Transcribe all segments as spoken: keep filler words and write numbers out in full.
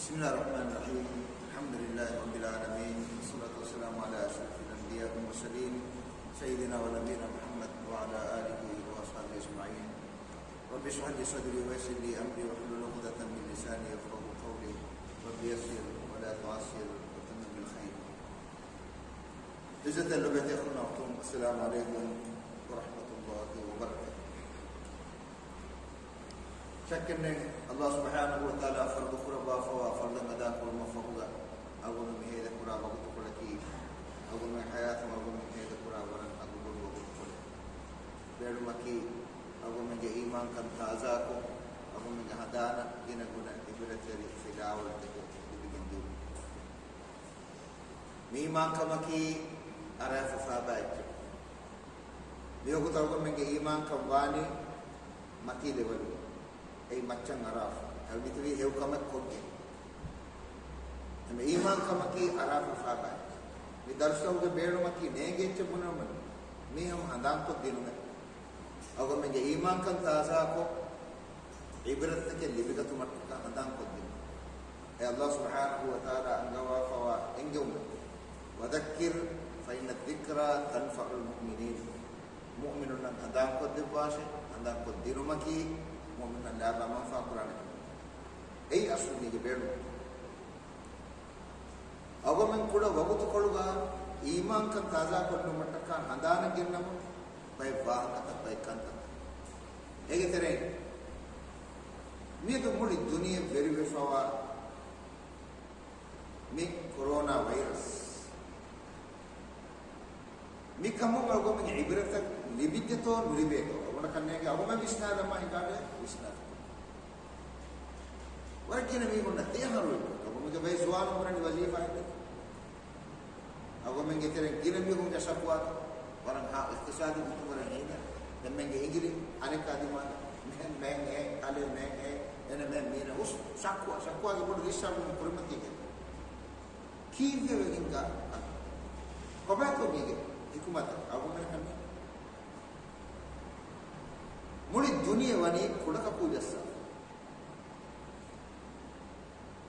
بسم الله الرحمن الرحيم. الحمد لله رب العالمين، والصلاة والسلام على أشرف الأنبياء والمرسلين، سيدنا ونبينا محمد وعلى آله وأصحابه أجمعين. رب اشرح لي صدري ويسر لي أمري واحلل عقدة من لساني يفقهوا قولي. رب يسر ولا تعسر وتمم بالخير. ޢިއްޒަތްތެރި ލޮބުވެތި އަޚުންނާ އުޚްތުން، އައްސަލާމު ޢަލައިކުމް ވަރަޙްމަތުﷲި ވަބަރަކާތުހު. ޝައްކެއްނެތް، ﷲ ސުބްޙާނަހޫ ވަތަޢާލާ ފަރުޟު ކުރައްވާފަވާ ފަރުޟެއް އަދާކުރުމަށްފަހުގަ، އަޅުގަނޑުމެން ހޭދަކުރާ ވަގުތުކޮޅަކީ، އަޅުގަނޑުމެން ޙަޔާތުން އަޅުގަނޑުމެން ހޭދަކުރާ ވަރަށް އަގުބޮޑު ވަގުތުކޮޅެއް. ބޭނުމަކީ، އަޅުގަނޑުމެންގެ އީމާންކަން ތާޒާކޮށް، އަޅުގަނޑުމެންގެ ހަނދާނަށް ގިނަގުނަ ޢިބްރަތްތެރި ފިލާވަޅުތަކެއް ލިބިގެން ދިއުން. މި އީމާންކަމަކީ އަރާފަ ފާބާ އެއްޗެއް. މިވަގުތު އަޅުގަނޑުމެންގެ އީމާންކަން ވާނީ މަތީ ލެވެލްގަ. އެއީ މައްޗަށް އަރާފަ. އެ މިތިބީ ހެޔޮ ކަމެއް ކޮށްގެން. އެމެ އީމާންކަމަކީ އަރާފަ ފާބާ އެއްޗެއް. މި ދަރުސްތަކުގެ ބޭނުމަކީ ނޭނގޭ އެއްޗެއް ބުނަމުން މީ ހަމަ ހަނދާންކޮށްދިނުމެއް. އަޅުގަނޑުމެންގެ އީމާންކަން ތާޒާކޮށް، ޢިބްރަތްތަކެއް ލިބިގަތުމަށްޓަކާ ހަނދާންކޮށްދިނުން. އެ ﷲ ސުބްޙާނަހޫ ވަތަޢާލާ އަންގަވާފަވާ އެންގެވުމެއް، وذكر فإن الذكرى تنفع المؤمنين. މުއުމިނުންނަށް ހަނދާންކޮށްދެއްވާށޭ، ހަނދާންކޮށްދިނުމަކީ މުއުމިނުންނަށް ލާބާ މަންފާ ކުރާނެ ކަމެއް. އެއީ އަސްލު މީގެ ބޭނުމަކީ. އަޅުގަނޑުމެން ކުޑަ ވަގުތުކޮޅުގަ އީމާންކަން ތާޒާކޮށްލުމަށްޓަކާ ހަނދާނަށް ގެންނަމުން ބައެއް ވާހަކަތައް، ބައެއް ކަންތައްތައް. އޭގެ ތެރެއިން މިއަދު މުޅި ދުނިޔެ ވެރިވެފަވާ މި ކޮރޯނާ ވައިރަސް. މިކަމުން އަޅުގަނޑުމެން ޢިބްރަތަށް ލިބިއްޖެތޯ ނުލިބޭތޯ؟ އަޅުގަނޑަކަށް ނޭނގެ އަޅުގަނޑުމެން ވިސްނާލަމާ ހިނގާނެ ވިސްނާލަން. ވަރަށް ގިނަ މީހުންނަށް ދެ އަހަރު ވެއްޖެ. އަޅުގަނޑުމެންގެ ބައެއް ޒުވާނުން ކުރަނީ ވަޒީފާއެއް ނެތް. އަޅުގަނޑުމެންގެ ތެރެއިން ގިނަ މީހުންގެ ޝަކުވާތައް ވަރަށް ހާ އިޤްތިޞާދީ ގޮތުން ވަރަށް ހީނަ. އެންމެންގެ އިނގިލި އަނެއްކާ ދިމާލަށް. މެން، މެން އޭ، ކަލޭ މެން އޭ، އޭނަ މެން މީނަ ހުސް ޝަކުވާ، ޝަކުވާގެ ބޮޑު ރިއްސާ ގުޅުން ކުރިމަތީގެ. ކީއްވެވެ ހިނގާ؟ ކޮބާތޯ މީގެ ޙިކުމަތަށް އަޅުގަނޑަކަށް ނެތް. މުޅި ދުނިޔެ ވަނީ ކުޑަކަކޫ ޖައްސާފަ.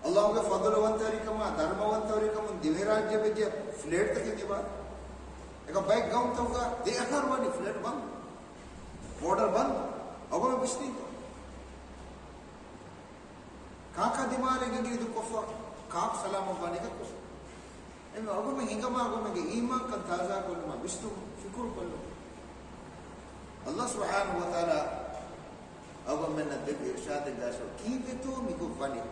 ﷲގެ ފަޟުލުވަންތަވެރިކަމާ، ދަރުމަވަންތަވެރިކަމުން ދިވެހިރާއްޖެ ވެއްޖެ ފްލައިޓްތަކެއް އެބަ. އެކަ ބައެއް ގައުމުތަކުގަ ދެ އަހަރު ވަނީ ފްލައިޓް ބަންދު. ބޯޑަރު ބަންދު. އަޅުގަނޑު ވިސްނީތޯ؟ ކާކާ ދިމާލަށް އިނގިލި ދުއްކޮށްފަ، ކާކު ސަލާމަތްވާނެ އެކަކު. އެމެ އަޅުގަނޑުމެން ހިނގަމާ އަޅުގަނޑުމެންގެ އީމާންކަން ތާޒާކޮށްލުމަށް ވިސްނުމުން، ފިކުރުކޮށްލުމުން. ﷲ ސުބްޙާނަހޫ ވަތަޢާލާ އަޅުގަނޑުމެންނަށް ދެއްވި އިރުޝާދެއްގައި ކީއްވެތޯ މިކޮށް ވަނީ؟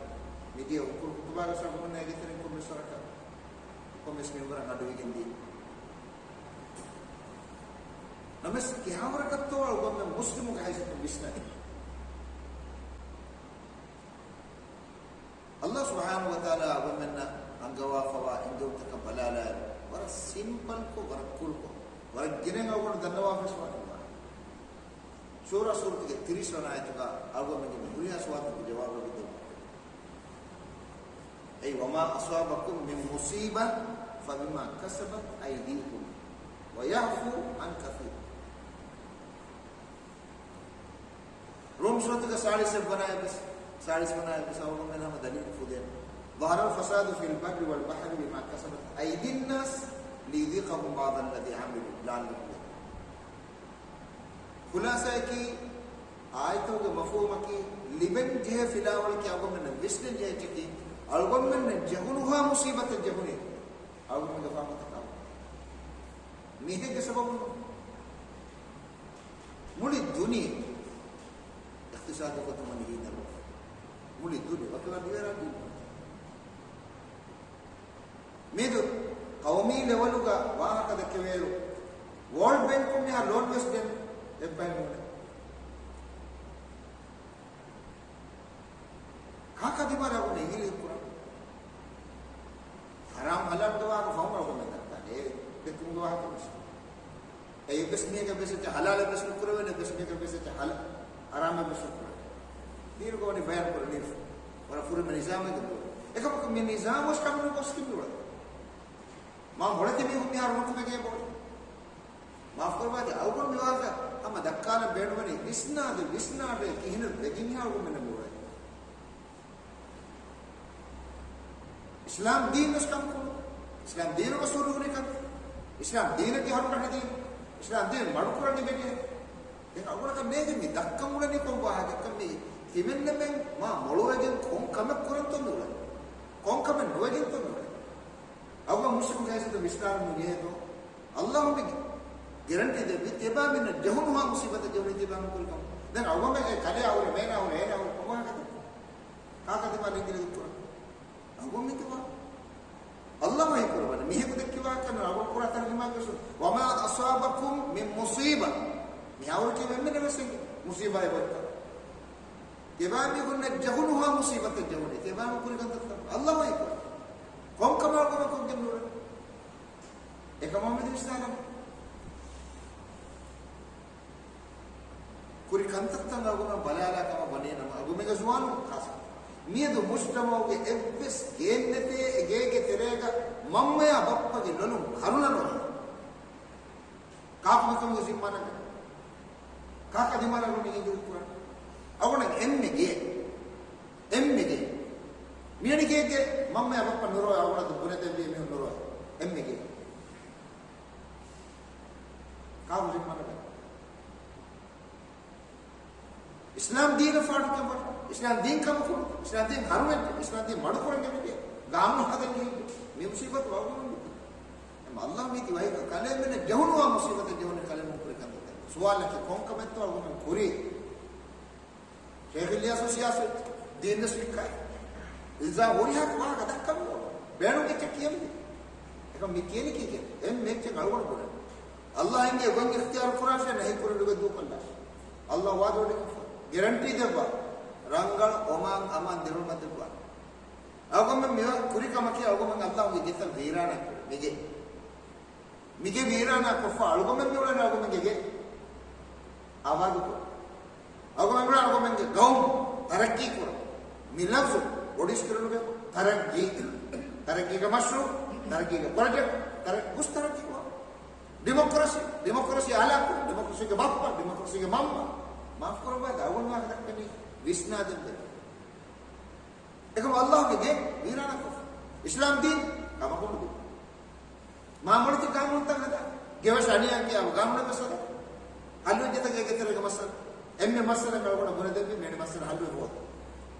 މިދިޔަ ހުކުރު ޚުޠުބާގަސް އަޅުގަނޑުމެންނާ އޭގެތެރެއިން ކޮންމެސް ވަރަކަށް، ކޮންމެސް މިންވަރަށް އަޑުއިވިގެންދީ. ނަމަވެސް ކިހާވަރަކަށްތޯ އަޅުގަނޑުމެން މުސްލިމުގެ ހައިސިއްޔަތުން ވިސްނަނީ؟ ﷲ ސުބްޙާނަހޫ ވަތަޢާލާ އަޅުގަނޑުމެންނަށް އަންގަވާފަވާ އެންގެވުންތަކަށް ބަލާލާއިރު، ވަރަށް ސިމްޕަލްކޮށް، ވަރަށް ކޫލްކޮށް، ވަރަށް ގިނައިން އަޅުގަނޑު ދަންނަވާފަވާ ވާހަކަ. ޝޫރާ ސޫރަތުގެ ތިރީސް ވަނަ އާޔަތުގަ އަޅުގަނޑުމެންގެ މި ހުރިހާ ސުވާލުތަކުގެ ޖަވާބު ދެއްވުން. އެއީ، وما أصابكم من مصيبة فبما كسبت أيديكم ويعفو عن كثير. ރޫމް ސޫރަތުގެ ސާޅީސް އެއްވަނަ އާޔަތްވެސް، ސާޅީސް ވަނަ އާޔަތްވެސް އަޅުގަނޑުމެން ހަމަ ދަލީލު ފުދޭނެ. ظهر الفساد في البر والبحر بما كسبت أيدي الناس ليذيقهم بعض الذي عملوا لعلهم يرجعون. ޚުލާޞާއަކީ، އާޔަތުގެ މަފްހޫމަކީ، ލިބެން ޖެހޭ ފިލާވަޅަކީ އަޅުގަނޑުމެންނަށް ވިސްނެން ޖެހޭ އެއްޗަކީ، އަޅުގަނޑުމެންނަށް ޖެހުނުހާ މުޞީބަތެއް ޖެހުނީ އަޅުގަނޑުމެންގެ ފާފަތަކާ. މީހެއްގެ ސަބަބުން ނޫން. މުޅި ދުނިޔެ އިޤްތިޞާދީ ގޮތުން ވަނީ ހީނަރު. މުޅި ދުނިޔެ ވަކިވަރަށް ދިވެހިރާއްޖެ. މިއަދު ޤައުމީ ލެވެލުގަ ވާހަކަ ދެކެވޭއިރު، ވޯލްޑް ބޭންކުން މިހާ ލޯން ވެސް ދޭން އެއްބައެއް ނޫނޭ. ކާކާ ދިމާލަށް އަޅުގަނޑު އިނގިލި ކުރަން. ޙަރާމް ޙަލާލްގެ ވާހަކަ ފަހުން އަޅުގަނޑުމެން ދައްކާނެ. އެ ދެކުމުގެ ވާހަކަ ވެސް. އެއްވެސް މީހަކަށް ވެސް އެއްޗެއް ޙަލާލެއް ވެސް ނުކުރެވޭނެ، އެއްވެސް މީހަކަށް ވެސް އެއްޗެއް ޙަލާ-، ޙަރާމެއް ވެސް ނުކުރެވޭނެ. ދީނުގަ ވަނީ ބަޔާން ކުރަނީ ވަރަށް ފުރިހަމަ ނިޒާމެއްގެ ދުވަހު. އެކަމަކު މި ނިޒާމު ވެސް ކަމެއް ނުގޮސްފި މިއުޅެނީ. މާ މޮޅެތި މީހުން މިހާރު ނުކުމެގޭ ބޯ. މާފުކުރައްވާތި އަޅުގަނޑު މި ވާހަކަ ހަމަ ދައްކާލަން ބޭނުންވަނީ ވިސްނާދެ، ވިސްނާދެ ކިހިނެއް ވެގެން މިހާރު މިނަ މިއުޅެނީ. އިސްލާމް ދީން ވެސް ކަންކޮޅު. އިސްލާމް ދީނުގެ ސުރުވުނިކަން. އިސްލާމް ދީނަކީ ހަރުކަށި ދީން. އިސްލާމް ދީން މަޑުކުރަން ނިމެގޭ. ދެން އަގުނަކަށް ނޭގެ މި ދައްކަން އުޅެނީ ކޮން ވާހަކައެއްކަން މި ތިމެންނަމެން މާ މޮޅުވެގެން ކޮން ކަމެއް ކުރަންތޯ މި އުޅެނީ؟ ކޮން ކަމެއް ނުވެގެންތޯ މި އުޅެނީ؟ އަގު މުސްލިމް ކައިސަތު ވިސްނާލަން ނުޖެހޭތޯ؟ އައްލާހު މި ގެރަންޓީ ދެއްވި ތިބާމެންނަށް ޖެހުނުހާ މުސީބަތެއް ޖެހުނީ ތިބާމެން ކުރިކަމަށް. ދެން އަގުމެން އެ ކަލެއާ ހުރެ މޭނާ ހުރެ އޭނާ ހުރެ ކޮން ވާހަކަތަ؟ ކާކަށް ދިމާލަށް އިނގިލި ދުއްކުރަން؟ އަގުމެން ދިމާ. އައްލާހު ވަޙީ ކުރައްވަނީ މީހަކު ދެއްކި ވާހަކަ ނޫން. އަގު ކުރާ ތަރުޖަމާ ކުރަން. وما أصابكم من مصيبة. މިހާރު ކީ އެންމެން ވެސް އެނގި މުސީބާއެއް ވައްތަ. ތިބާމީހުންނަށް ޖެހުނުހާ މުސީބަތެއް ޖެހުނީ ތިބާމީހުން ކުރި ކަންތައްތައް. އައްލާހު ވަޙީ ކުރައްވަނީ. ކޮންކަމާ ގުނަކޮށްގެން ނޫން. އެކަމާމެދު ވިސްނާލަން. ކުރި ކަންތައްތައް އަގުމެން ބަލާލާ ކަމަށް ވަނީ ނަމަ، އަގުމެންގެ ޒުވާނުން ޚާއްޞަ. މިއަދު މުޖްތަމަޢުގެ އެއްވެސް ގެއެއް ނެތޭ އެ ގޭގެ ތެރޭގަ މަންމަޔާ ބައްޕަގެ ލޮލުން ކަރުނަ ނޯންނާނެ. ކާކު މިކަމުގެ ޒިންމާ ނަގަނީ؟ ކާކާ ދިމާލަށް އަގުމެން އިނގިލި ކުރަނީ؟ އަގުނަ އެންމެ ގެ. އެންމެ ގެ. މިއަނި ގޭގެ މަންމަޔާ ބައްޕަ ނުރޮއެ، އަގުނަ ބުނެދެއްވީ މީހުން ނުރޮއެ. އެންމެ ގެ. ކާކު ޒިންމާ ނަގަނީ؟ އިސްލާމް ދީނަށް ފާޑުކަން ވަރަށް. އިސްލާމް ދީން ކަމަކު. އިސްލާމް ދީން ހަރުވެއްޖެ. އިސްލާމް ދީން މަޑުކުރަން ނެމެގެ. ގާނޫނު ހަދަން ޖެހިއްޖެ. މި މުސީބަތު ވަގުނު މި. އެމަ އައްލާހު މީތި ވަހީކަ ކަލޭމެންނަށް ޖެހުނުވާ މުސީބަތެއް ޖެހުނީ ކަލޭމެން ކުރި ކަންތައްތައް. ސުވާލަކީ ކޮން ކަމެއްތޯ އަގުމެން ކުރީ؟ ޝޭޚް އިލްޔާސް ސިޔާސަތު ދީން ވެސް ވިއްކާ. އިލްޒާމް ހުރިހާ ވާހަކަ ދައްކަން ބޯ. ބޭނުން އެއްޗެއް ކިޔަންވީ. އެކަމް މި ކިޔަނީ ކީކޭ؟ އެންމެ އެއްޗެއް އަޅުގަނޑު ބުނަން. އައްލާހު އެނގޭ ގޮތް އިޚްތިޔާރު ކުރާށޭ، ނަހީ ކުރެއްވި ގޮތް ދޫކޮށްލާށޭ. އައްލާހު ވާދަ ވަޑައިގަންފަ. ގެރަންޓީ ދެއްވާ. ރަނގަޅަށް އޮމާން އަމާން ދިރިއުޅުމަށް ދެއްވާ. އަޅުގަނޑުމެން މި ކުރި ކަމަކީ އަޅުގަނޑުމެން އައްލާހުގެ ގެތައް ވީރާނާ މިގެ. މިގެ ވީރާނާ ކޮށްފަ އަޅުގަނޑުމެން މިއުޅެނީ އަޅުގަނޑުމެންގެ ގެ އާބާދުކޮށް. އަޅުގަނޑުމެން މިއުޅެނީ އަޅުގަނޑުމެންގެ ގައުމު ތަރައްޤީ ކުރަން. މި ލަފްޒު ބޮޑީސްކިރުނުގެ ތަރައްގީ. ތަރައްގީގެ މަޝްރޫޢު، ތަރައްގީގެ ޕްރޮޖެކްޓް، ތަރައް-، ގުސް ތަރައްގީ ކުރަން. ޑިމޮކްރަސީ، ޑިމޮކްރަސީ އާލާކުރަން، ޑިމޮކްރަސީގެ ބައްޕަ، ޑިމޮކްރަސީގެ މަންމަ. މާފް ކުރައްވާ އަޅުގަނޑު ވާހަކަ ދައްކަނީ ވިސްނާދެން ދެން. އެކަމް އައްލާހުގެ ގެ ވީރާނާ ކޮށްފަ. އިސްލާމް ދީން ކަމަކު ނުދޭ. މާ މޮޅިތި ގާނޫނުތައް ހަދާ. ގެވެށި އަނިޔާ ކިޔާ ގާނޫނެއް ވެސް ހަދާ. ހައްލުވެއްޖެތަ ގޭގެ ތެރޭގަ މައްސަލަ؟ އެންމެ މައްސަލަ އަޅުގަނޑަށް ބުނެދެއްވީ މިވެނި މައްސަލަ ހައްލުވެ ހޯދަން.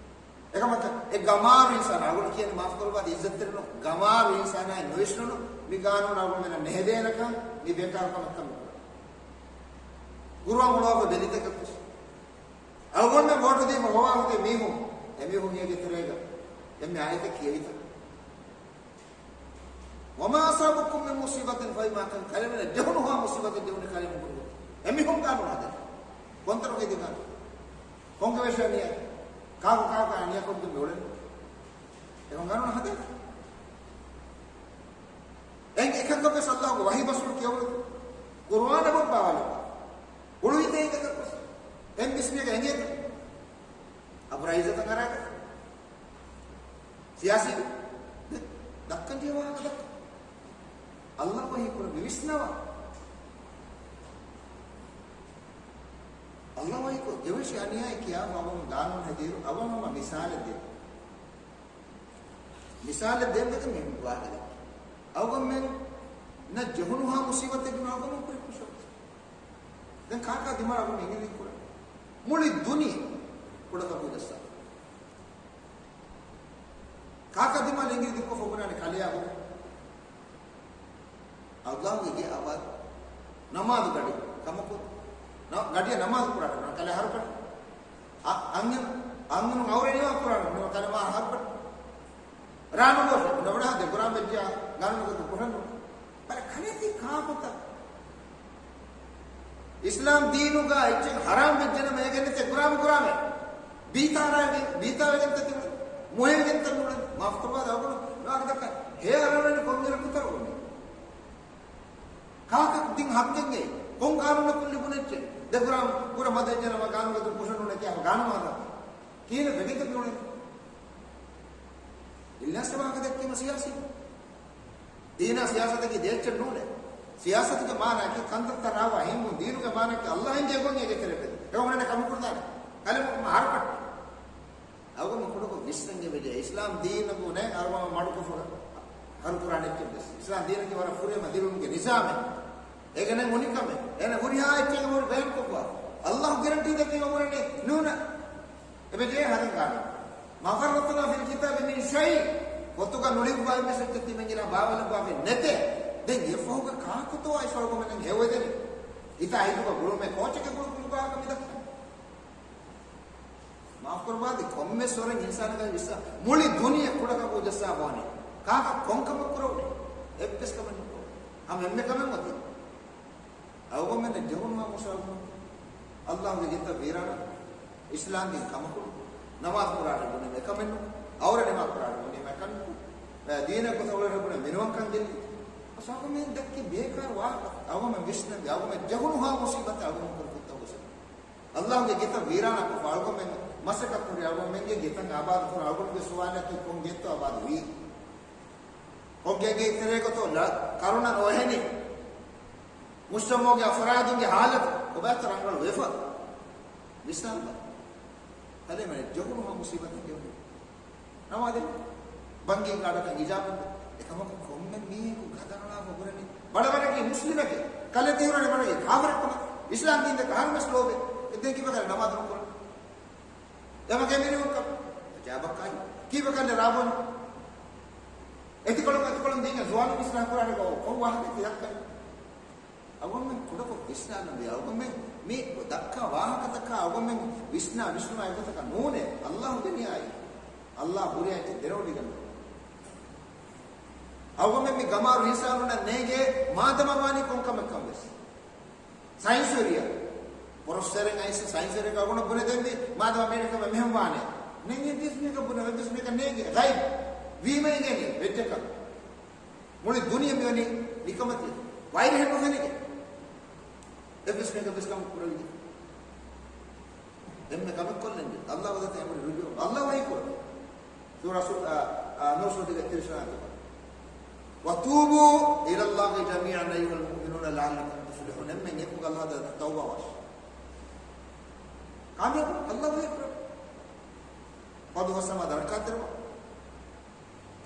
އެކަމަކު އެ ގަމާރު އިންސާނާ އަޅުގަނޑު ކިޔަނީ މާފް ކުރައްވާ އިއްޒަތްތެރިންނު ގަމާރު އިންސާނާއެއް ނުވިސްނުނު މި ގާނޫނު އަޅުގަނޑުމެންނަށް ނެހެދޭނެކަން މި ބޭކާރު ކަމެއްކަން މި ކުރަނީ. ގުރުއާން އުޅުއްވާފަ ބެލިތަކަށް ވެސް. އަޅުގަނޑުމެން ވޯޓު ދީފަ ހޮވާފަ މީހުން، އެމީހުން އޭގެ ތެރޭގަ އެންމެ އާޔަތެއް ކިޔަވިތަ؟ وما أصابكم من مصيبة فبما كسبت، ކަލޭމެންނަށް ޖެހުނުހާ މުސީބަތެއް ޖެހުނީ ކަލޭމެން ކުރި ގޮތުން. އެމީހުން ގާނޫނު ހަދަނީ. ކޮންތަނުގައި ދިން ގާނޫނު؟ ކޮން ގެވެށި އަނިޔާ؟ ކާކު ކާކު އަނިޔާ ކޮށްގެން މި އުޅެނީ؟ އެކަން ގާނޫނު ހަދަނީ. އެން އެކަކަށް ވެސް އައްލާހުގެ ވަޙީ ބަސްފުޅު ކިޔަވަން. ޤުރުއާނަށް ބައްވާލަ. ހުޅުވިތޭ އެކަކަށް ވެސް. އެން ބިސްމީގަ އެނގޭތަ؟ އަބުރާ އިއްޒަތަށް އަރާގަ. ސިޔާސީ ދެ-، ދައްކަން ޖެހޭ ވާހަކަ ދައްކަން. އައްލާހު ވަޙީ ކުރަން މި ވިސްނަވާ. އައްލާހު ވަޙީ ކުރަން ގެވެށި އަނިޔާއެއް ކިޔާފަ އަވަމު ގާނޫނު ހެދިއިރު އަވަމަމަ މިސާލެއް ދޭ. މިސާލެއް ދޭން ދެކެ މި ވާހަކަ ދެއްކި. އަޅުގަނޑުމެންނަށް ޖެހުނުހާ މުސީބަތެއް ނޫން އަޅުގަނޑު ކުރި ކުށަށް. ދެން ކާކާ ދިމާ އަޅުގަނޑު އިނގިލި ކުރަން. މުޅި ދުނިޔެ ކުޑަކަކު ޖައްސާ. ކާކާ ދިމާ އިނގިލި ދިއްކޮށް ފޮގުނާނެ ކަލެއާ ހުރެ. އައްލާހުގެ ގެ އަބާދު. ނަމާދު ގަޑި. ކަމަކު. ނަ-، ގަޑިއަށް ނަމާދު ކުރާނެ. ކަލެ ހަރުކަށް. އަ-، އަންހެނު-، އަންހެނުން އައުރެން ނިވާ ކުރާނެ. ކަލެ މާ ހަރުކަށް. ރާނުގޯށެ. ނަވަޑާ ދެ ކުރާން ވެއްޖިއްޔާ ގާނޫނުގަ ކުށަން ނު. ބަލަ ކަލެ ތީ ކާކުތަ؟ އިސްލާމް ދީނުގަ އެއްޗެއް ހަރާމް ވެއްޖެނަމަ އޭގެ ނެތޭ ކުރާމަ ކުރާމެ. ބީތާރާ-، ބީތާވެގެންތަ ތިބެ. މޮޔަވެގެންތަ ނުޅެން. މާފް ކުރުވާ ދާގުނު. ނާގަދަކަ ހޭ އަރަނަނި ކޮން ދިރަކުތަ ގުނި. ކާކަށް ދިން ހައްގެއްގެ ކޮން ގާނޫނަކުން ލިބުނެއްޗެއް؟ ދެ ކުރާ-، ކުރަ މަދެއްޖެނަމަ ގާނޫނުގަ ކުށަން ނުނެ ކިޔާ ގާނޫނު ހަދާ. ކީއްވެ ވެގެންތަ މިއުޅެނީ؟ އިލްޔާސް ވާހަކަ ދެއްކީމަ ސިޔާސީ. ދީނާ ސިޔާސަތަކީ ދޭއްޗެއް ނޫނޭ. ސިޔާސަތުގެ މާނައަކީ ކަންތައްތައް ރާވާ ހިންގުން، ދީނުގެ މާނައަކީ އައްލާހު އެނގޭ ގޮތް އޭގެ ތެރެއަށް ބެދުން. އެކަމަކު ނަން ކަމަކު ކުރަން ދާނެ. ކަލޭމެން ހަރުކަށް. އަޅުގަނޑު ކުޑަކޮށް ވިސްނަން އެބަޖެހޭ. އިސްލާމް ދީނަކު ނެތް އަރުވާ މަޑުކޮށްފަ ހަރުކުރާނެ އެއްޗެއް ވެސް. އިސްލާމް ދީނަކީ ވަރަށް ފުރިހަމަ ދިރުމުގެ ނިޒާމެއް. އޭގެ ނެތް އުނިކަމެއް. އޭނަ ހުރިހާ އެއްޗެއް އެބަހުރި ބަޔާންކޮށްފަ. އައްލާހު ގެރެންޓީ ދެއްވީ އެބަހުރެނީ ނޫނަ. އެބަ ޖެހޭ ހަރެއް ގާނެ. މާ ފައްރަޠްނާ ފިލް ކިތާބި މިން ޝައިއް. ފޮތުގަ ނުލިޔުއްވާ އެއްވެސް އެއްޗެއް ތިމަން ގިނަ ބާވަލައްވާފައެއް ނެތޭ. ދެން އެފަހުގަ ކާކުތޯ އައިސް އަޅުގަނޑުމެން ހެޔޮވެދެނީ؟ ހިތާ ހިތުގަ ގުޅުމެއް ކޯޗެއްގެ ގުޅު ގުޅުގާކަށް މިދައްކަނީ. މާފްކުރައްވާތި، ކޮންމެސް ވަރެއް އިންސާނަކަށް ވިސްނާ، މުޅި ދުނިޔެ ކުޑަކަކު ޖައްސާފަވަނީ. ކާކަށް ކޮންކަމެއް ކުރެވުނީ؟ އެއްވެސް ކަމެއް ނުކުރެވުނީ. ހަމަ އެންމެ ކަމެއް އޮތީ. އަޅުގަނޑުމެންނަށް ޖެހުނުހާ މުސްލިމުން އައްލާހުގެ ގެތައް ވީރާނާ، އިސްލާމްދީން ކަމަކު، ނަމާދު ކުރާނެ ބުނީމަ އެކަމެއްނު، އައުރަ ނިމާ ކުރާނެ ބުނީމަ އެކަމެއްނު، ދީނަށް ގޮތަށް އުޅޭނެ ބުނީ މިނިވަންކަން ދިން. އަޅުގަނޑުމެން ދެއްކި ބޭކާރު ވާހަކަ، އަޅުގަނޑުމެން ވިސްނަންވީ، އަޅުގަނޑުމެން ޖެހުނުހާ މުސީބަތަށް އަޅުގަނޑު ކުރި ކުށްތައް ހުސެން. އައްލާހުގެ ގެތައް ވީރާނާކޮށްފަ އަޅުގަނޑުމެން މަސައްކަތް ކުރި އަޅުގަނޑުމެންގެ ގެތައް އާބާދު ކުރަން އަޅުގަނޑުގެ ސުވާލަކީ ކޮން ގެއެއްތޯ އާބާދު ވީ؟ ކޮން ގެއެއްގެ ތެރޭގަތޯ ކަރުނަ ނޯހެނީ؟ މުޖްތަމަޢުގެ އަފްރާދުންގެ ހާލަތު ކޮބާތޯ ރަނގަޅު ވެފަ؟ ވިސްނާލަބަ. ކަލޭމެން ޖެހުނުހާ މުސީބަތެއް ޖެހުނީ. ނަމާދެއް ބަންގި ގާޑަކަށް އިޖާބަ އެކަމަކު ކޮންމެ މީހަކު ގަދަރަޅާފަ ހުރެނީ ބަޑަވަނަކީ މުސްލިމެކޭ. ކަލޭ ތިހުރަނީ ބަޑައި ކާފަރެއްކަމަށް. އިސްލާމް ދީން ދެކެ ހަރުމެސް ލޯބެ. އެ ދެން ކީއްވެކަލޭ ނަމާދު ނުކުރަން؟ އެމަގެ މިނިވަންކަން. އަޖާބަކާއި. ކީއްވެކަލޭ ރާބޮން؟ އެތިކޮޅުން އެތިކޮޅުން ދީން ޒުވާނުން އިސްލާހް ކުރާނެ ކޮ-، ކޮން ވާހަކައެއް ދައްކަނީ؟ އަޅުގަނޑުމެން ކުޑަކޮށް ވިސްނާލަންވީ. އަޅުގަނޑުމެން މި ދައްކާ ވާހަކަތަކާ އަޅުގަނޑުމެން ވިސްނާ ވިސްނުމާ އެގޮތަކަށް ނޫނޭ. އައްލާހު ދެނިޔާއި. އައްލާހު ހުރިހާ އެއްޗެއް ދެރަވެލިގެން. އަޅުގަނޑުމެން މި ގަމާރު އިންސާނުންނަށް ނޭނގޭ މާދަމާ ވާނީ ކޮން ކަމެއްކަން ވެސް. ސައިންސްވެރިޔާ. ޕްރޮފެސަރެއް އައިސް ސައިންސްވެރިޔަކަށް އަޅުގަނޑަށް ބުނެދެންވީ މާދަމާ މީނަ ކަމެއް މިހެން ވާނޭ. ނެތް އެއްވެސް މީހަކަށް ބުނެ، އެއްވެސް މީހަކަށް ނޭނގޭ. ޣައިބު. ވީމަ އިނގޭނީ ވެއްޖެކަން. މުޅި ދުނިޔެ މިވަނީ ނިކަމަތި. ވައިރެހެއް ނުފެނިގެން. އެއްވެސް މީހަކަށް ވެސް ކަމެއް ކުރެވިގެން. އެންމެ ކަމެއް ކޮށްލަން ޖެހޭ. އައްލާހު ދަތި އެނބުރި ރުޖޫޢަ. އައްލާހު ވަޙީ ކުރޭ. ސޫރަ ސު-، އާ، އާ، ނޫރު ސޫރަތުގެ ތިރީސް ވަނަ އާޔަތު. وَتُوبُوا إِلَى اللَّهِ جَمِيعًا أَيُّهَ الْمُؤْمِنُونَ لَعَلَّكُمْ تُفْلِحُونَ. އެންމެން އެކުގަ އައްލާހު ދަތި ތައުބާވާށި. ކާމިޔާބު އައްލާހު ވަޙީ ކުރޭ. ފަދު ހުސް ނަމާދު ރައްކާތެރިވާ.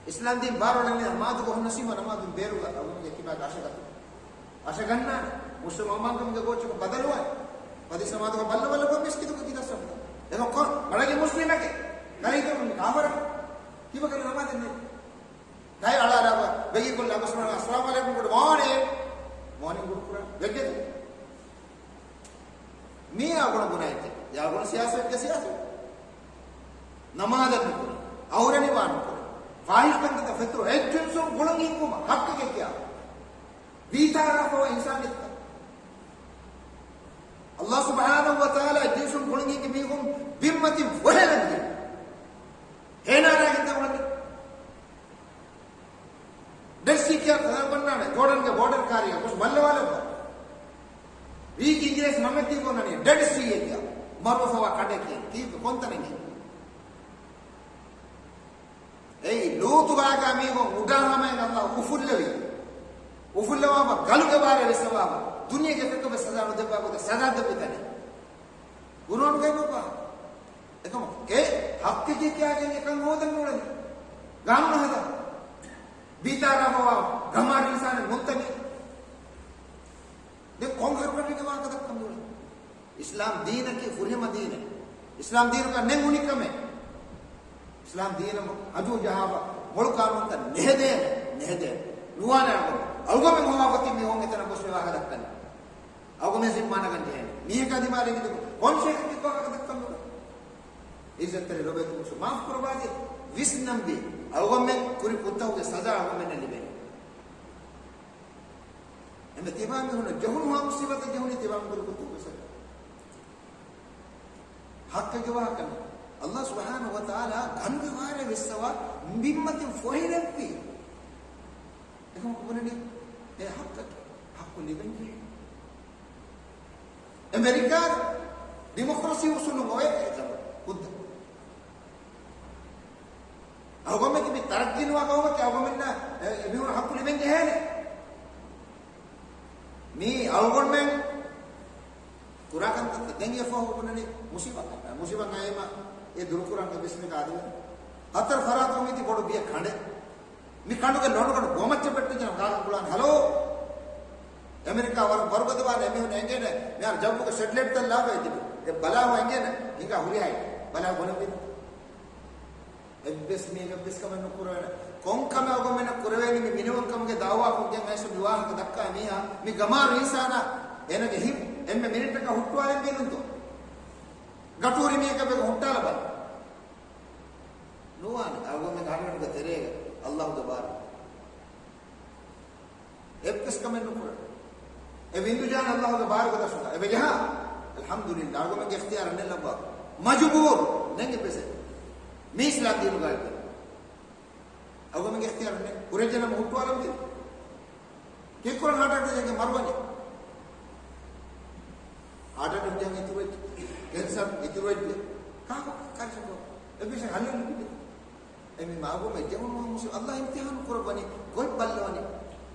އިސްލާމް ދީން ބާރުއަޅަނީ ނަމާދުގަ ހުންނަސީމަ ނަމާދުން ބޭރުގަ އަޅުގަނޑުގެ ކިބާގަ އަށަގަތު. އަށަގަންނާނެ. މުސްލިމް އަމާންކަމުގެ ގޯޗަކަށް ބަދަލުވާނެ. ފަދި ނަމާދުގަ ބައްލަވައްލަވާ މިސްކިތުގަ ތި ދަސް ސަފުގަ. އެކަމަކު މަޑަގެ މުސްލިމެކޭ. ކަލޭ ހިތަށް މި ކާފަރެއް. ކީއްވެކަލޭ ނަމާދެއް ނެތް. ކައި އަޅާލާފަ ބެގީކޮށްލާ ގޮސް އައްސަލާމު ޢަލައިކުމް ކުޑަ މޯނި. މޯނި ގުޑުކުރާ. ވެއްޖެތަ؟ މީ އަޅުގަނޑު ބުނާ އެއްޗެއް. އަޅުގަނޑު ސިޔާސަތުގެ ސިޔާސަތު. ނަމާދަށް ނުކުރާ. އައުރަ ނިމާ ނުކުރާ. ފާޙިޝް ކަންތައްތައް ފެތުރު. އެއްޖިންސުން ގުޅުން ހިންގުމަށް ޙައްޤެއް ކިޔާ. ވީތާރާފަވާ އިންސާނިއްޔަތަށް. އައްލާހު ސުބްޙާނަހު ވަތަޢާލާ އެއްޖިންސުން ގުޅުން ހިންގި މީހުން ބިންމަތިން ފޮހެލަން ޖެހޭ. ހޭނާރާ ހިތަށް އުޅެނީ. ޑެޑް ސީ ކިޔާ ކަލާނގޮންނާނެ ޖޯޑަންގެ ބޯޑަރު ކާރިއަށް ގޮސް ބައްލަވާލައްވާ. ވީކީ އިނގިރޭސި ނަމެއް ތި ގޮންނަނީ ޑެޑް ސީ އޭ ކިޔާ. މަރުވެފަވާ ކަނޑެއް ކިޔަން. ކީއްވެ ކޮންތަނެއްގެ؟ އެއީ ލޫޠު ބާގާ މީހުން އުޑާ ހަމައިން އައްލާހު އުފުއްލެވި. އުފުއްލަވާފަ ގަލުގެ ބާރެއް ވެއްސަވާފަ. ދުނިޔޭގެ އެކަކަށް ވެސް ސަޒާ ނުދެއްވާ ގޮތަށް ސަޒާ ދެއްވި ތަނެއް. ގުރުއާނުގައި މަ އެކަމަކު އެ ޙައްޤެއްގެ ކިޔާގެން އެކަން ހޯދަން ނޫޅެނީ. ގާނޫނު ހަދާ. ބީތާރާފަވާ ގަމާ އިންސާނެއް ނުންތަ މީ؟ ދެން ކޮން ހަރުކަށެއްގެ ވާހަކަ ދައްކަން ނޫޅެނީ؟ އިސްލާމް ދީނަކީ ފުރިހަމަ ދީނެއް. އިސްލާމް ދީނަކަށް ނެތް އުނިކަމެއް. އިސްލާމް ދީނަށް ހަޖޫ ޖަހާފަ މޮޅު ޤާނޫނުތައް ނެހެދޭނެ، ނެހެދޭނެ. ނުވާނެ އަޅުގަނޑު. އަޅުގަނޑުމެން ހޮވާފަ ތިބި މީހުން އެތަނަށް ގޮސް މި ވާހަކަ ދައްކަނީ. އަޅުގަނޑުމެން ޒިންމާ ނަގަން ޖެހޭނެ. މީހަކާ ދިމާލަށް އިނދެ ކޮން ޝޭޚެއްގެ ވާހަކަ ދައްކަން ނުވާނެ. ޢިއްޒަތްތެރި ރޮބޭތު މުސު މާފް ކުރައްވާތި ވިސްނަންވީ. އަޅުގަނޑުމެން ކުރި ކުށްތަކުގެ ސަޒާ އަޅުގަނޑުމެންނަށް ލިބޭނެ. އެންމެ ތިބާ މީހުންނަށް ޖެހުނުހާ މުސީބަތެއް ޖެހުނީ ތިބާ ކުރި ކުށްތަކުގެ ސަޒާ. ޙައްޤެއްގެ ވާހަކަ ނޫން. އައްލާހު ސުބްޙާނަހު ވަތަޢާލާ ގަންގެ ވާރޭ ވެއްސަވާ ބިންމަތިން ފޮހެލަންވީ. އެކަމަކު ބުނަނީ އެ ޙައްޤަކީ. ޙައްޤު ލިބެން ޖެހޭ. އެމެރިކާގެ ޑިމޮކްރަސީ އުސޫލުން އޮވޭ އެ ޒަމަނު ހުއްދަ. އަޅުގަނޑުމެން މި ތަރައްޤީ ނުވާ ޤައުމަކީ އަޅުގަނޑުމެންނަށް އެ، އެމީހުން ޙައްޤު ލިބެން ޖެހޭނެ. މީ އަޅުގަނޑުމެން ކުރާ ކަންތައްތައް ދެން އެފަހު ބުނަނީ މުސީބާ. މުސީބާ އައީމަ އެ ދުރުކުރަން އެ ބިސްމި ގާދިވެ. ހަތަރު ފަރާތުން މިތި ބޮޑު ބިޔަ ކަނޑެއް. މި ކަނޑުގެ ލޮނުގަނޑު ގޮމައްޗަށް ބެއްޓިގެން ކާކު ކުޅާން ހަލޯ. އެމެރިކާ ވަރަށް ވަރުގަދަވާނެ އެމީހުން އެނގޭނެ. މިހާރު ޖައްވުގެ ސެޓެލައިޓްތައް ލާފައި ތިބި. އެ ބަލާހު އެނގޭނެ. ހިނގާ ހުރިހާ ބަލާ ބޮލަށް ވީ. އެއްވެސް މީހެއް އެއްވެސް ކަމެއް ނުކުރެވޭނެ. ކޮން ކަމެއް އަޅުގަނޑުމެންނަށް ކުރެވޭނީ މި މިނިވަންކަމުގެ ދައުވާކޮށްގެން އައިސް މި ވާހަކަ ދައްކާ މީހާ މި ގަމާރު އިންސާނާ އޭނަގެ ހިތް އެންމެ މިނިޓަކަށް ހުއްޓުވާލަން ދީނުންތޯ؟ ގަޓުހުރި މީހަކަށް ބޭގަ ހުއްޓާލަބަލަ. ނުވާނެ. އަޅުގަނޑުމެން ހަރަކަތުގެ ތެރޭގަ އައްލާހުގެ ބާރު. އެއްވެސް ކަމެއް ނުކުރޭ. އެ ވިންދު ޖަހާނެ އައްލާހުގެ ބާރުގެ ދަށުގަ. އެބަ ޖަހާ. އަލްޙަމްދުލިއްލާ. އަޅުގަނޑުމެންގެ އިޚްތިޔާރެއް ނެތް ލައްވާ. މަޖުބޫރު. ނެތް އެއްވެސް. މީ އިސްލާމް ދީނުގައި. އަޅުގަނޑުމެންގެ އިޚްތިޔާރެއް ނެތް. ކުރެއްޖެނަމަ ހުއްޓުވާލަން ދީން. ކީއްކުރަން ހާޓް އެޓެކް ޖެހިގެން މަރުވަނީ؟ ހާޓް އެޓެކް ޖެހިގެން އިތުރުވެއްޖެ. ކެންސަރު އިތުރުވެއްޖެ. ކާކު ކަރިސަކޯ؟ އެއްވެސް ހައްލެއް ނުލިބިދޭ. އެމީ އަޅުގަނޑުމެން ޖެހުނު މުސްލިމް އައްލާ އިމްތިހާނު ކުރައްވަނީ ގޮތް ބައްލަވަނީ.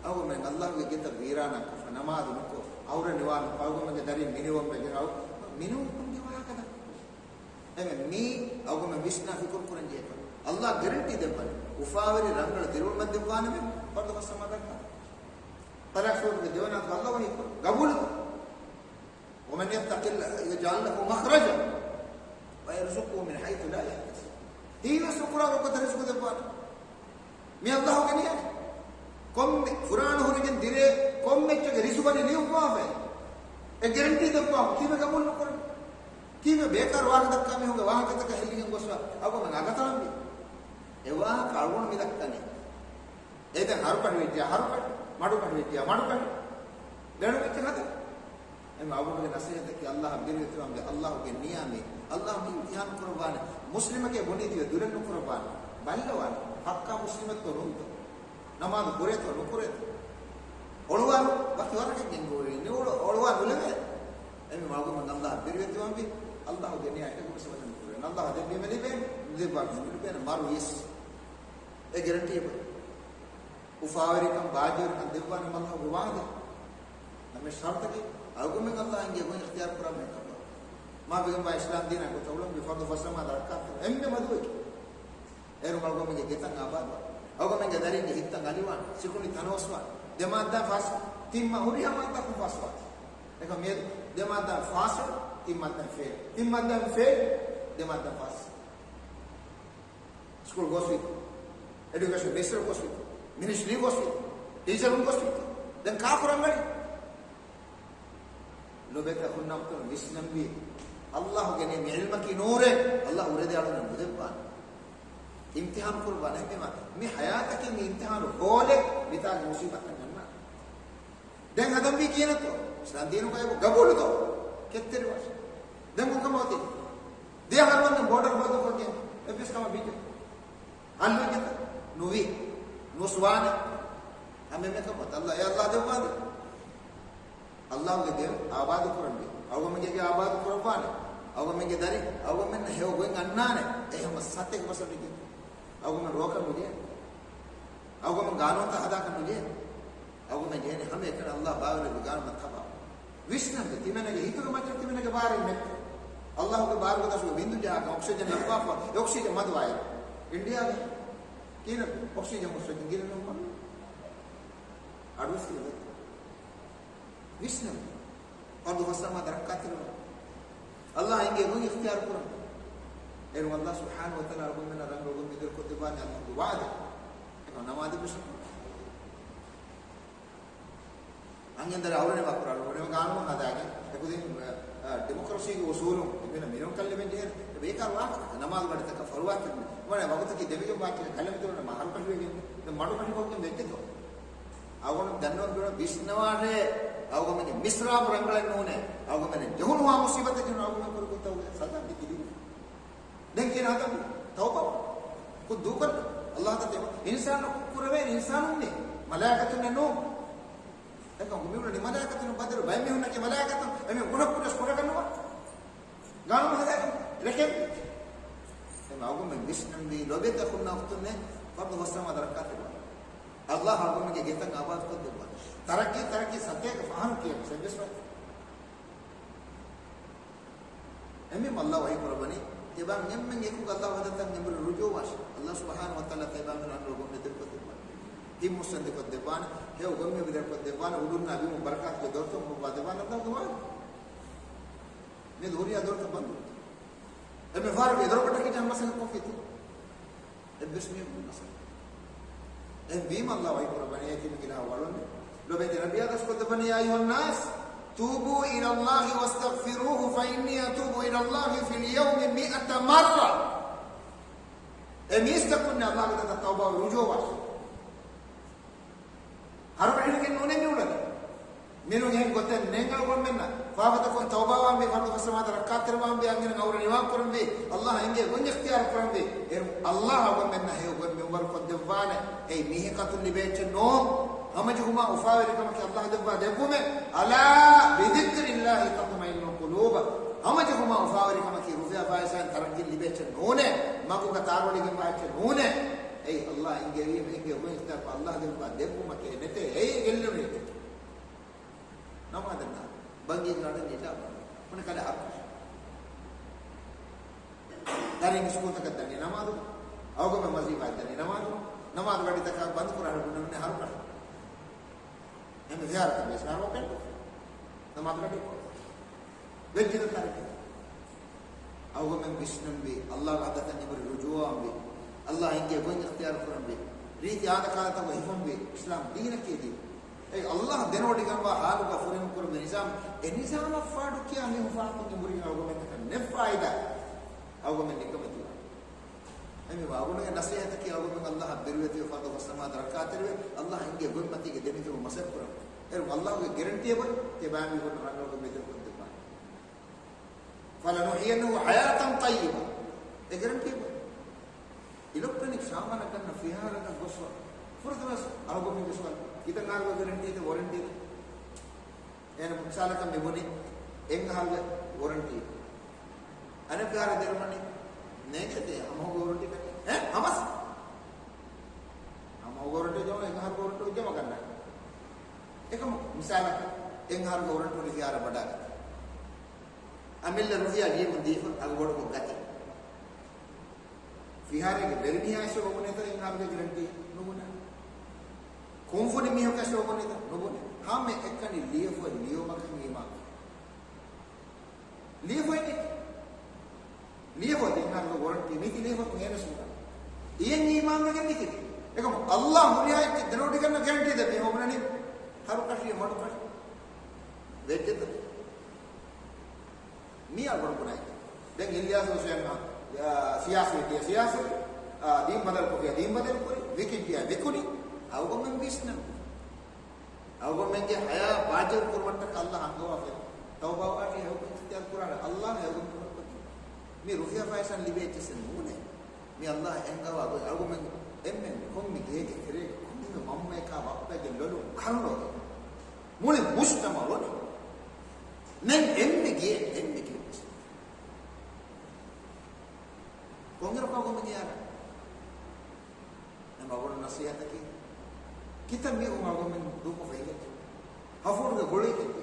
އަޅުގަނޑުމެން އައްލާހުގެ ގެތައް ވީރާނާ ކޮށްފަ، ނަމާދު ނުކޮށް، އައުރަ ނިވާނު އަޅުގަނޑުމެންގެ ދަރިން މިނިވަންވެގެން އަޅު މިނިވަންކަމުގެ ވާހަކަ ދައްކަނީ. އެމެ މީ އަޅުގަނޑުމެން ވިސްނާ ފިކުރު ކުރަން ޖެހޭ ކަމެއް. އައްލާ ގެރެންޓީ ދެއްވަނީ. އުފާވެރި ރަނގަޅު ދިރިއުޅުމެއް ދެއްވާނެމޭ ފަރުދު ފަސް ނަމާދަށް. ތަލާޤު ސޫރަތުގެ ދެވަނަ އާޔަތު އައްލާ ވަޙީ ކުރަނީ. ގަބޫލު. ومن يتق الله يجعل له مخرجا ويرزقه من حيث لا يحتسب. ހީވެސް ނުކުރާ ގޮތަށް ރިޒުޤު ދެއްވާނެ. މި އައްލާހުގެ ނިޔާ. ކޮންމެ ފުރާނަ ހުރެގެން ދިރޭ ކޮންމެއްޗެއްގެ ރިޒުޤަށް ލިޔުއްވާފައި. އެ ގެރެންޓީ ދެއްވާ ކީއްވެ ގަބޫލު ނުކުރަން؟ ކީއްވެ ބޭކާރު ވާހަކަ ދައްކާ މީހުންގެ ވާހަކަތަކަށް ހެއްލިގެން ގޮސްފަ އަޅުގަނޑުމެން އަގަތަޅަންވީ؟ އެ ވާހަކަ އަޅުގަނޑު މި ދައްކަނީ. އެ ދެން ހަރުކަށި ވެއްޖެ ހަރުކަށި، މަޑުކަށި ވެއްޖެ މަޑުކަށި. ބޭނުން ވެއްޖެ ހަދަން. އެމަ އަބުގެ ނަސޭހަތަކީ އައްލާހަށް ބިރުވެތިވާންވެ އައްލާހުގެ ނިޔާމީ. އައްލާހު މި އިމްތިހާނު ކުރައްވާނެ. މުސްލިމަކޭ ބުނީތީވެ ދުލެއް ނުކުރައްވާނެ. ބައްލަވާނެ. ހައްޤާ މުސްލިމެއްތޯ ނޫންތޯ؟ ނަމާދު ކުރޭތޯ ނުކުރޭތޯ؟ އޮޅުވާލު ވަކި ވަރަކަށް ގެންގުޅޭ. ނި އޮޅު-، އޮޅުވާ ނުލެވޭ. އެމެ މަގުމަން އައްލާހަށް ބިރުވެތިވާންވީ. އައްލާހުގެ ނިޔާ އެކަކުވެސް ވަޒަން ނުކުރޭ. އައްލާހަށް ދެއްވީމަ ލިބޭނެ، ނުދެއްވާ ނުލިބޭނެ. މަރުވިޔަސް. އެ ގެރެންޓީ އެބަ. އުފާވެރިކަން، ބާއްޖަވެރިކަން ދެއްވާނެ އައްލާހުގެ ވާހަކަ. ނަމެ ޝަރުތަކީ، އަޅުގަނޑުމެން އައްލާހަށް އެނގޭ ގޮތް އިޚްތިޔާރު ކުރާ މީހަކަށް. މާ ބެގަން ވާ އިސްލާމް ދީނާ ގޮތަށް އުޅުން މި ފަރުދު ފަސް ނަމާދު ރައްކާތެރި އެންމެ މަދުވެގެން. އޭރު އަޅުގަނޑުމެންގެ ގެތައް އާބާދުވާނެ. އަޅުގަނޑުމެންގެ ދަރިންގެ ހިތްތައް އަލިވާނެ. ސިކުނޑި ތަނަވަސްވާނެ. ދެ މާއްދާ ފާސް، ތިން މާ ހުރިހާ މާއްދާކުން ފާސްވާނެ. އެކަމް މިއަދު ދެ މާއްދާ ފާސް، ތިން މާއްދާ ފެއިލް. ތިން މާއްދާ ފެއިލް، ދެ މާއްދާ ފާސް. ސްކޫލް ގޮސްވީތަ؟ އެޑިއުކޭޝަން މިނިސްޓަރު ގޮސްވީތަ؟ މިނިސްޓްރީ ގޮސްވީތަ؟ ޓީޗަރުން ގޮސްވީތަ؟ ދެން ކާކު ރަނގަޅީ؟ ލޮބެތި އަޚުންނާ އުޚްތުން ވިސްނަންވީ. އައްލާހުގެ ނި-، މި ޢިލްމަކީ ނޫރެއް. އައްލާހު އުރެދޭ އަޅުގަނޑު ނުދެއްވާނެ. އިމްތިޙާނު ކުރައްވާނެ. އެހެންވީމަ މި ޙަޔާތަކީ މި އިމްތިޙާނު ހޯލެއް. މިތާގެ މުޞީބަތްތައް ނަންނާނެ. ދެން ހަދަންވީ ކިހިނެއްތޯ؟ އިސްލާމް ދީނުގައި ގަބޫލުތޯ؟ ކެތްތެރިވާށޭ. ދެން ކޮންކަމެއް އޮތީ؟ ދެ އަހަރު ވަންދެން ބޯޑަރު ބަންދުކޮށްގެން އެއްވެސް ކަމެއް ވީތަ؟ ހައްލުވެއްޖެތަ؟ ނުވި. ނުވެސް ވާނެ. ހަމައެކަނި ވަތަށް އެ އައްލާ ދެއްވާނެ. އައްލާހުގެ ދެ އާބާދު ކުރަންވީ. އަޅުގަނޑުމެންގެ އާބާދު ކުރައްވާނެ. އަޅުގަނޑުމެންގެ ދަރި، އަޅުގަނޑުމެންނަށް ހެޔޮ ގޮތް އަންނާނެ. އެ ހަމަ ސަތޭކަ ޕަސެންޓް އިނގޭ. އަޅުގަނޑުމެން ރޯކަށް ނުޖެހޭ. އަޅުގަނޑުމެން ގާނޫނުތައް ހަދާކަށް ނުޖެހޭ. އަޅުގަނޑުމެން ޖެހޭނީ ހަމައެކަނި އައްލާ ބާވައިލެއްވި ގާނޫނަށް ތަބާވުން. ވިސްނަންވީ ތިމެންގެ ހިތުގެ މައްޗަށް ތިމެންގެ ބާރެއް ނެތް. އައްލާހުގެ ބާރުގެ ދަށުގަ ވިންދު ޖަހާކަށް އޮކްސިޖަން ލައްވާފަ، އެ އޮކްސިޖަން މަދުވާއިރު. އިންޑިއާގަ ކިހިނެއް އޮކްސިޖަން ހުސްވެގެން ގިނަ ނޫން މަން. އަޑުވެސް ލިބޭ. ވިސްނަން. ފަރުޟު ފަސް ނަމާދު ރައްކާތެރިވުން. އައްލާހަށް އެނގޭ ގޮތް އިޚްތިޔާރު ކުރަން. އޭރު އައްލާހު ސުބްޙާނަހޫ ވަތަޢާލާ އަޅުގަނޑުމެންނަށް ރަނގަޅު ގޮތް މި ދުރުކޮށްދެއްވާނެ އައްލާހުގެ ވަޢުދެއް. އެކަމް ނަމާދެއްވެސް ނުކުރޭ. އަންހެން ދަރި އައުރަނިވާ ކުރާ އަޅުގަނޑު ގާނޫނު ހަދާގެން އެކުދިން، އަ، ޑިމޮކްރަސީގެ އުސޫލުން އެމީހުންނަށް މިނިވަން ކަން ލިބެން ޖެހޭ. އެ ބޭކާރު ވާހަކަ ނަމާދު ގަޑިތަކަށް ފަރުވާކިރުން. ވަނަ ވަގުތަކީ ދެމިގެން ވާކި ކަން ލިބިދެވުނަ މަ ހަރުކަށިވެގެން ދެން މަޑުކަށި ބޮއްގެން ވެއްޖެތޯ. އަޅުގަނޑު ދަންނަވަން ބޭނުން ވިސްނަވާށޭ. އަޅުގަނޑުމެންގެ މިސްރާބު ރަނގަޅެއް ނޫނޭ. އަޅުގަނޑުމެން ޖެހުނުހާ މުސީބަތެއް ޖެހުނު އަޅުގަނޑުމެން ކުރި ކުށްތަކުގެ ސަޒާ މި ތިބި. ދެން ކިހިނެއް ހަދަންވީ؟ ތައުބާ. ކުށް ދޫކޮށްލަ. އައްލާހު ތަޢާލާ އިންސާނުން ކުށް ކުރެވޭނީ އިންސާނުންނޭ. މަލާއިކަތުންނެއް ނޫން. އެކަމް މިއުޅެނީ މަލާއިކަތުން ބަދަލު ބައެއް މީހުންނަކީ މަލާއިކަތުން އެމީހުން ކުޑަކުޑަސް ކުޑަކަށް ނުވާ. ގާނޫނު ހަދާގެން ރެކެން. އެމަ އަޅުގަނޑުމެން ވިސްނަންވީ ލޮބެތި އަޚުންނާ އުޚްތުންނޭ ފަރުޟު ފަސް ނަމާދު ރައްކާތެރިވާން. އައްލާހު އަޅުގަނޑުމެންގެ ގެތައް އާބާދުކޮށްދެއްވާނެ. ތަރައްގީ، ތަރައްގީ ސަތޭކަ ފަހަރު ކިޔަން ސެއްވެސް ވަން. އެމީ އައްލާހު ވަޙީ ކުރައްވަނީ، ތިބާ އެންމެން އެކުގަ އައްލާހު ވަދަތަން އެނބުރި ރުޖޫވާށި. އައްލާހު ސުބްޙާނަހު ވަތަޢާލާ ތިބާމެން އަންނަ ގޮންމެ ދެރަކޮށްދެއްވާނެ. ހިތް މުއްސަނދިކޮށްދެއްވާނެ. ހެޔޮ ގޮންމެ ދެރަކޮށްދެއްވާނެ. އުޑުންނާ ބިމުން ބަރަކާތުގެ ދޮރުތައް ހުޅުވާދެއްވާނެ. އައްލާހު ދުޢާ. މި ހުރިހާ ދޮރުތައް ބަންދު. އެންމެ ފަހަރުގެ ދޮރުގަ ޓަކި ޖަހަން މަސައްކަތް ކޮށްފިތި. އެއްވެސް މީހަކު މަސައްކަތް. އެހެންވީމަ އައްލާހު ވަޙީ ކުރައްވަނީ އޭތި މި ގިނަ ވަޅުން. ލޯބިވެތި ނަބިއްޔާ ދަސްކޮށްދެއްވަނީ، يا أيها الناس توبوا إلى الله واستغفروه فإني أتوب إلى الله في اليوم مائة مرة. އޭ މީސްތަކުންނޭ އައްލާހުގެ ދަތަށް ތައުބާވެ ރުޖޫވާށި. ހަރުކަށިގެން ނޫނޭ މި އުޅަނީ. މިނޫން އެހެން ގޮތެއް ނޭނގެ އަޅުގަނޑުމެންނަށް. ފާފަތަކުން ތައުބާވާންވީ، ފަރުޟު ފަސްނަމާދަށް ރައްކާތެރިވާންވީ، އަންހެނުން ޢައުރަތް ނިވާކުރަންވީ، އައްލާހަށް އެނގޭ ގޮތް އިޚްތިޔާރު ކުރަންވީ. އެހެން އައްލާހަށް އަޅުގަނޑުމެންނަށް ހެޔޮ ގޮތް މިންވަރު ކޮށްދެއްވާނެ. އެއީ މީހެއް އަތުން ލިބޭ އެއްޗެއް ނޫން. ހަމަޖެހުމާ އުފާވެރިކަމަކީ އައްލާހަށް ދެއްވާ ދެއްވުމެއް. ألا بذكر الله تطمئن القلوب. ހަމަޖެހުމާ އުފާވެރިކަމަކީ ރުފިޔާ ފައިސާއިން ތަރައްގީ ލިބޭ އެއްޗެއް ނޫނޭ. މަގުގަ ތާރުވެގެންވާ އެއްޗެއް ނޫނޭ. އެއީ އައްލާހަށް އެނގޭ ވީމަ އެނގޭ ގޮތް އިޚްތިޔާރު ކޮށް އައްލާހަށް ދެއްވާ ދެއްވުމަކޭ ނެތޭ. އެއީ ގެއްލުނު އެއްޗެއް. ނަމާދަށް ބަންގީގަ އަޑަށް ނިދާ ބަން. އޮންނަ ކަލޭ ހަރުކަށި. ދަރިން ސްކޫލްތަކަށް ދަނީ ނަމާދު. އަޅުގަނޑުމެން ވަޒީފާއަށް ދަނީ ނަމާދު. ނަމާދު ގަޑިތަކަށް ބަންދު ކުރާނެ ބުނަން ހަރުކަށި. އެންމެ ޒިޔާރަތަށް ވެސް ހަރުކަށް ނަމާދު ގަޑި. ވެއްޖެތަ ތަރި. އަޅުގަނޑުމެން ވިސްނަންވީ، އައްލާހުގެ ހަޟްރަތަށް އެނބުރި ރުޖޫޢަވާންވީ، އައްލާހަށް އެނގޭ ގޮތް އިޚްތިޔާރު ކުރަންވީ، ރީތި އާދަކާލަތަކުގަ ހިފަންވީ، އިސްލާމް ދީނަކީ ދީން. އެއީ އައްލާހު ދެނެވޮޑިގަންވާ ޙާލުގަ ފުރިހަމަ ކުރެވޭ ނިޒާމް، އެ ނިޒާމަށް ފާޑުކިޔާ މީހުން ފާހަގަކޮށް އެނބުރިގެން އަޅުގަނޑުމެންނަކަށް ނެތް ފާއިދާ. އަޅުގަނޑުމެން ނިކަމެތިވާނެ. އެމީ މަގުނުގެ ނަސޭހަތަކީ އަޅުގަނޑުމެން އައްލާހަށް ބިރުވެތިވެ ފަރުޟު ފަސްނަމާދަށް ރައްކާތެރިވެ، އައްލާހަށް އެނގޭ ގޮތްމަތީގަ ދެމިތިބު މަސައްކަތް ކުރަން. އޭރު އައްލާހުގެ ގެރެންޓީ އެބަ ތިބާމީހުން ރަނގަޅުކޮށް މެދުކޮށްދެއްވާނެ. فلنحيينه حياة طيبة. އެ ގެރެންޓީ އެބަ. އިލެކްޓްރޮނިކް ސާމާނަށް ގަންނަ ފިހާރައަކަށް ގޮސްފަ. ފުރަތަމަ ވެސް އަޅުގަނޑުމެން ގެސްވަން. ކިތައް އަހަރުގެ ގެރެންޓީތަ ވޮރެންޓީތަ؟ އޭނަ މިސާލަކަށް މި ބުނި އެއް އަހަރުގެ ވޮރަންޓީ. އަނެއް ފިހާރަ ދެރަމަނި ނޭނގޭތޭ ހަމަހުގެ ވޮރަންޓީ ކަން. އެ ހަމަސް. ހަމަހުގެ ވޮރަންޓީ ޖަމަ އެއް އަހަރުގެ ވޮރަންޓީ ޖަމަ ގަންނަ. އެކަމަ މިސާލަކަށް އެއް އަހަރުގެ ވޮރަންޓީ ފިހާރަ ބަޑާގަތީ. އަމިއްލަ ރުފިޔާ ލިޔެމުން ދީފަ އަގު ބޮޑުކޮށް ގަތީ. ފިހާރައިގެ ވެރިމީހާ އެއްޗެއް ވަގުނޭތަ އެއް އަހަރުގެ ގެރެންޓީ؟ ނުބުނާ. ކުންފުނި މީހަކަށް ވަގުނޭތަ؟ ނުބުނޭ. ހަމަ އެކަނި ލިޔެފަ ލިޔުމަކަށް އީމާން. ލިޔެފަ އެއް ލިޔެފަ އެއް އަހަރުގެ ވޮރަންޓީ މީތި ލިޔެފަ އޭނަސް ނުބުނާ. އިޔެން އީމާންވެގެން މިތިބީ. އެކަމު އައްލާހު ހުރިހާ އެއްޗެއް ދެނެވޮޑިގަންނަ ގެރެންޓީ ދެއްވީ ހޯބުނަނީ ހަރުކަށި މަޑުކަށި. ވެއްޖެތަ؟ މީ އަޅުގަނޑު ބުނާ އެއްޗެއް. ދެން އިލްޔާސް ހުސެން، އާ، ސިޔާސީ ވެއްޖެ ސިޔާސީ، އާ، ދީން ބަދަލު ކޮށްފިޔާ ދީން ބަދަލު ކުރި، ވިކިއްޖެޔާ ވިކުނި. އަޅުގަނޑުމެން ވިސްނަން. އަޅުގަނޑުމެންގެ ހަޔާތް ބާއްޖަވެރި ކުރުމަށްޓަކައި އައްލާހަށް އަންގަވާފަ. ތައުބާވާތީ ހެޔޮ ގޮތް އިޚްތިޔާރު ކުރާނެ. އައްލާހަށް ހެޔޮ ގޮތް ކުރަން ކޮށްދީ. މި ރުފިޔާ ފައިސާ ލިބޭ އެއްޗެއް ނޫނޭ. މި އައްލާހަށް އަންގަވާ ގޮތް. އަޅުގަނޑުމެން އެންމެން ކޮންމެ ގެއެއްގެ ތެރޭގަ ކޮންމެ މަންމައަކާ ބައްޕައެއްގެ ލޮލުން ކަރުނަ އޮތީ. މުޅި މުޖްތަމަޢު އޮތީ. ދެން އެންމެ ގެއެއް، އެންމެ ގެއެއް. ކޮންއިރަކު އަޅުގަނޑުމެން އެއާރަ؟ އެ މަގުނު ނަސޭހަތަކީ. ކިތައް މީހުން އަޅުގަނޑުމެން ދޫކޮށްފަ އިނގޭ. ހަފޫރުގެ ގޮޅުވި ކެއްޓޭ.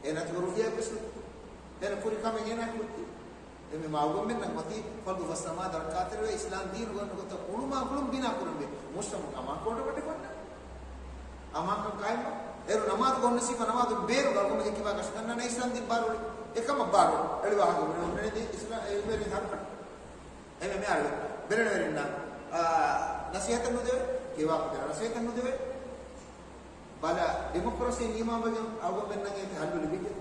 އޭނަ އަތުގަ ރުފިޔާ ވެސް ނެތި. އޭނަ ކުރި ކަމެއް އޭނަ ކުރި. އެމެ މަގުންމެންނަށް މަތީ ފަރުޟު ފަސް ނަމާދަށް ރައްކާތެރިވެ އިސްލާމް ދީނުގަ އޮންނަ ގޮތަށް އުޅުމާ ގުޅުން ބިނާ ކުރަންވީ. މުޖްތަމަޢު އަމާންކަން ކަމަށް ގަޑި ކޮށްނަ. އަމާންކަން ޤާއިމް. އޭރު ނަމާދުގަ އޮންނަ ސިފަ ނަމާދު ބޭރުގަ އަޅުގަނޑުމެންގެ ކިބާ ކަށަ ގަންނާނެ އިސްލާމް ދީން ބާރު އެކަމަށް ބާރު. އެޅިވާހަކަ ބުނެ އޮންނަނީ އިސްލާ-، އެ ވެރިން ހަރުކަން. އެމެ މިހާރު ބެލެނިވެރިންނަށް، އާ، ނަސޭހަތެއް ނުދެވޭ، ކިޔަވާކުދޭ ނަސޭހަތެއް ނުދެވޭ. ބަލަ، ޑިމޮކްރަސީން އީމާންވެގެން އަޅުގަނޑުމެންނަށް އޭތި ޙައްލު ލިބިއްޖެ.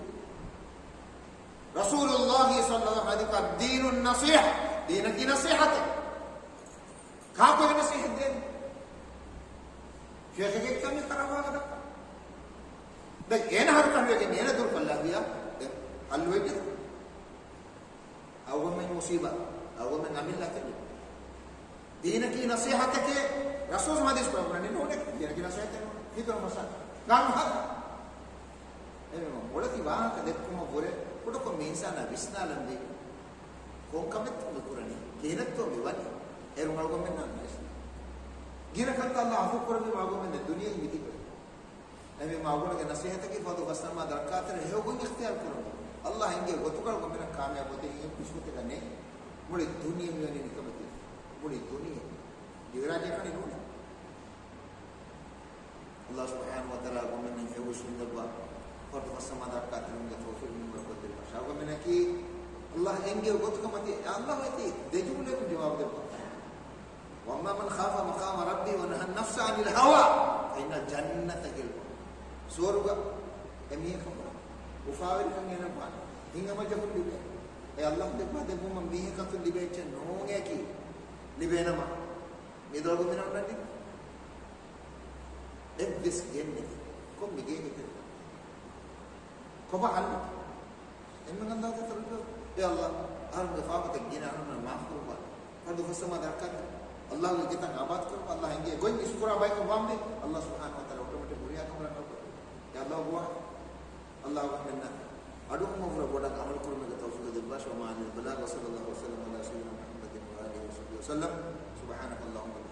ރަސޫލުﷲ ޞައްލަﷲ ޢަލައިހި ވަސައްލަމަ ޙަދީޘް، އައްދީނު ނަޞީޙަ، ދީނަކީ ނަޞީޙަތެއް. ކާކު އެ ނަޞީޙަތް ދޭނީ؟ ޝޭޚެއްގެ ކަމެއް ކަރާ ވާހަކަ ދައްކާ. ދެން އޭނަ ހަރުކަށިވެގެން އޭނަ ދުރުކޮށްލާ ދިޔަ، ދެން ޙައްލު ވެއްޖެ. އަޅުގަނޑުމެން މުޞީބާ، އަޅުގަނޑުމެން އަމިއްލަ ތެރެ. ދީނަކީ ނަޞޭޙަތެކޭ، ރަސޫލު ޙަދީޘް ކުރަނީ ނޫނޭ، ދީނަކީ ނަޞޭޙަތެއް ނޫނޭ. ހިތުން މަސަ ގާނު ހަ. އެމެ މޮޅެތި ވާހަކަ ދެއްކުމަށް ވުރެ ކުޑަކޮށް މި އިންސާނާ ވިސްނާލަންވީ. ކޮން ކަމެއްތޯ މި ކުރަނީ؟ ކިހިނެއްތޯ މި ވަނީ؟ އޭރު އަޅުގަނޑުމެންނާ ވިސްނާ. ގިނަ ކަންތައް އައްލާހު ކުރަނީ އަޅުގަނޑުމެން ދުނިޔެއިން މިތިބެ. އެމީ މަގުނުގެ ނަސޭހަތަކީ ފަރުޟު ފަސް ނަމާދަށް ރައްކާތެރި ހެޔޮ ގޮތް އިޚްތިޔާރު ކުރުން. އައްލާހް އެނގޭ ގޮތުގަ އަޅުގަނޑުމެންނަށް ކާމިޔާބު އޮތީ އެހެން ކުށްގޮތެއްގަ ނެތް. މުޅި ދުނިޔެ މިވެނި ނިކަމެތި. މުޅި ދުނިޔެ. ދިވެހިރާއްޖެ ކަނި ނޫނޭ. އައްލާހު ސުބްޙާނަހު ވަތަޢާލާ ގޮންމެންނަށް ހެޔޮ ހުސް ވިންދައްވާ. ފަރުޟު ފަސް ނަމާދަށް ރައްކާތެރިވުމުގެ ތައުފީޤު މިންވަރު ކޮށްދެއްވާށި. އަޅުގަނޑުމެންނަކީ އައްލާހު އެންގެވި ގޮތުގަ މަތި އެ އައްލާހު އެތި ދެ ޖުމްލައަކުން ޖަވާބު ދެއްވާ. وأما من خاف مقام ربه ونهى النفس عن الهوى فإن الجنة هي المأوى. ސުވަރުގަ އެމީހަކަށް ވާނެ. އުފާވެރިކަން އޭނަ ވާނެ. ހިތްހަމަޖެހުން ލިބޭ. އެ އައްލާހު ދެއްވާ ދެއްވުމަށް މީހަކަށް ލިބޭ އެއްޗެއް ނޫނޭކީ. ލިބޭނަމަ މި ދޮރުގަ މި ނަންނަނީ. އެއްވެސް ގެއްލެއް ކޮން މި ގޭގެ ތެރެ؟ ކޮބާ ހައްލު؟ އެންމެ ގަންދާ ތަރުޖު، އޭ އައްލާ، އަހަރުމެންގެ ފާފަތައް ގިނަ އަހަރުމެން މާފު ކުރުވާ. ފަރުޟު ފަސް ނަމާދަށް ރައްކާތެރި. އައްލާހުގެ ގެތައް އާބާދު ކުރުވާ. އައްލާހަށް އެނގޭ ގޮތް އިސްކުރާ ބަޔަކަށް ވާންވީ. އައްލާހު ސުބްޙާނަހު ވަތަޢާލާ އޮޓޮމެޓިކް ހުރިހާ ކަމަކަށް ނަގައްވާ. އޭ އައްލާހު ގޮވާ. އައްލާހު އަހަރުމެންނަށް އަޑުއަހުމަށްވުރެ ބޮޑަށް ޢަމަލު ކުރުމުގެ ތައުފީޤު ދެއްވާށި. وما علينا إلا البلاغ. وصلى الله وسلم على سيدنا محمد وآله وصحبه وسلم. سبحانك اللهم وبحمدك.